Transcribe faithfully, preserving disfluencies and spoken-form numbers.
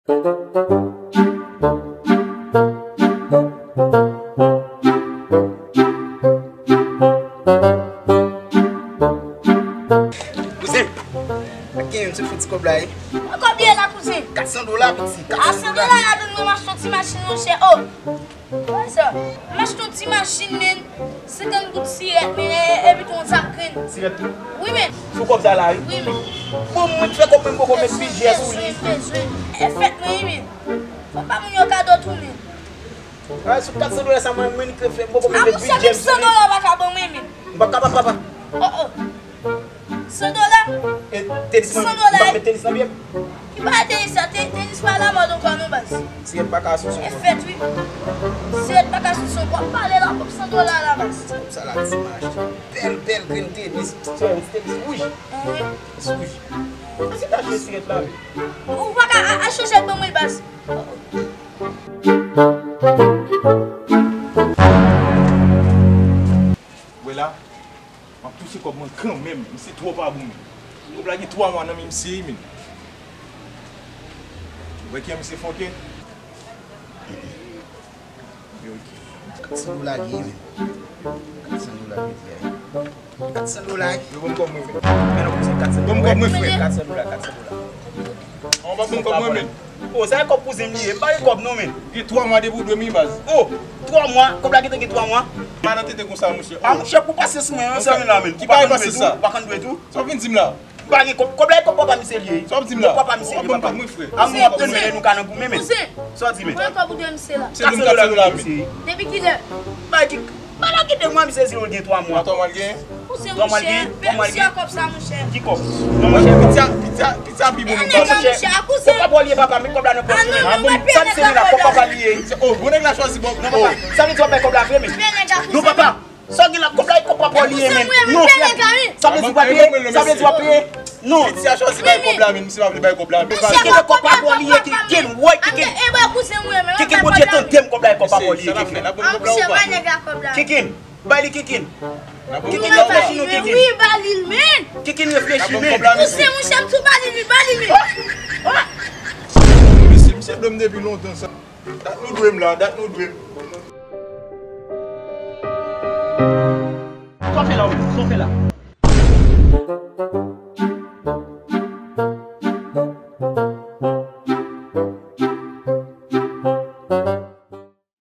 Kouzen, ak gen yon ti fouti kòb la, wi. Kòb ye la, kouzen. Kat san dola, piti, kat san dola. A san dola, ladann mwen, m achte yon ti machin, monchè. O! Wè sa. M achte yon ti machin, men, senkant goud sirèt, men, e, epi tou yon zak grenn. Sirèt tou? Wi, men. Sou kòb sa la, wi? Wi, men. Bon, mwen fè kòb mwen, m poko met bidjè sou li. Bezwen, bezwen. E fèt mwen, wi, men. Fò pa moun yo kado tou, men. A, sou kat san dola sa, mwen, mwen, ki fè, m poko met bidjè sou li. A, monchè, men san dola w pa ka ban mwen, men. M pa kapab, papa. O, o. San dola? E tenis mwen, san dola, m pa met tenis nan pye m. Ki pa tenis sa? Te-, tenis pa lamòd ankò non, baz. Sirèt pa ka sou son. E fèt, wi. Sirèt pa ka sou son. W ap pale la, kòb san dola la, baz. Kòb sa la, ti m achte. Bèl, bèl grenn tenis. Sirèt, yon ti tenis wouj. Enhen. Tenis wouj. Mwen se ta achte sirèt la, wi. Ou pa ka a-, a chanje ak ban mwen, baz. Wè la, m ap touche kòb mwen kanmenm. Misye twò pa bon, men. Kòb la gen twa mwa nan men misye, wi, men. Ou wè kijan misye fòkè? Ok, ok. Kat san dola li ye, men. Kat san dola, wi. Kat san dola, wi. Yo, ban m kòb mwen, frè. Men non, kouzen, kat san dola. Ban m kòb mwen, frè. Kat san dola, kat san dola. An, pa ban m kòb mwen, men. O, sa e kòb kouzen m li ye. M pa gen kòb non, men. Gen twa mwa depi w dwe m, wi, baz. O, twa mwa? Kòb la gentan gen twa mwa? Pa nan tenten konsa, monchè. A, monchè, pou pasyans mwen, an, zanmi la, men. Ki pa gen pasyans sa? Ou pa konn dwe tou? Sa w vin di m la? Pa gen kòb, kòb la e kòb papa misye li ye. Sa w ap di m la? Kòb papa misye li, papa. Mwen, frè. A, mwen ap tann men nou ka nan goumen, men. Kouzen. Sa w di, men? Mwen kòb ou dwe misye la. Se kat san dola misye. Depi kilè? Bay ki, pa la ki de mwa misye di l gen twa mwa. Twa mwa l gen? Kouzen, monchè, men misye a kòb sa, monchè. Ki kòb? Non, monchè. Piti a, piti a, piti a pi bon. Nèg la, monchè, a kouzen. Kòb papa w li ye, papa, men kòb la nan pòch ou, men. A non, non, mwen peye nèg la kòb la. Kòb papa li ye. O, bon nèg la chwazi bon. Non, papa. Sa vle di w ap bay kòb la vre, men. Mwen peye nèg la kouzen. Non, papa. Sa w gen la, kòb la e kòb papa w li ye, men. Non, frè. Sa vle di w pa peye? Sa vle di w pa peye? Non. Piti a chwazi bay kòb la, men misye pa vle bay kòb la. Kike kòb papa w li ye, Kike, woy, Kike. Kike, Bondye tande m, kòb la e kòb papa w li ye, Kike. Kike, bay li, Kike. Kike, reflechi non, Kike. Wi, ba li l, men. Kike, reflechi, men. Kouzen, monchè, m tou ba li l, wi, ba li l, men. Misye, misye dwe m depi lontan sa. Dat nou dwe m la, dat nou dwe m. Sa w fè la, ou menm? Sa w fè la?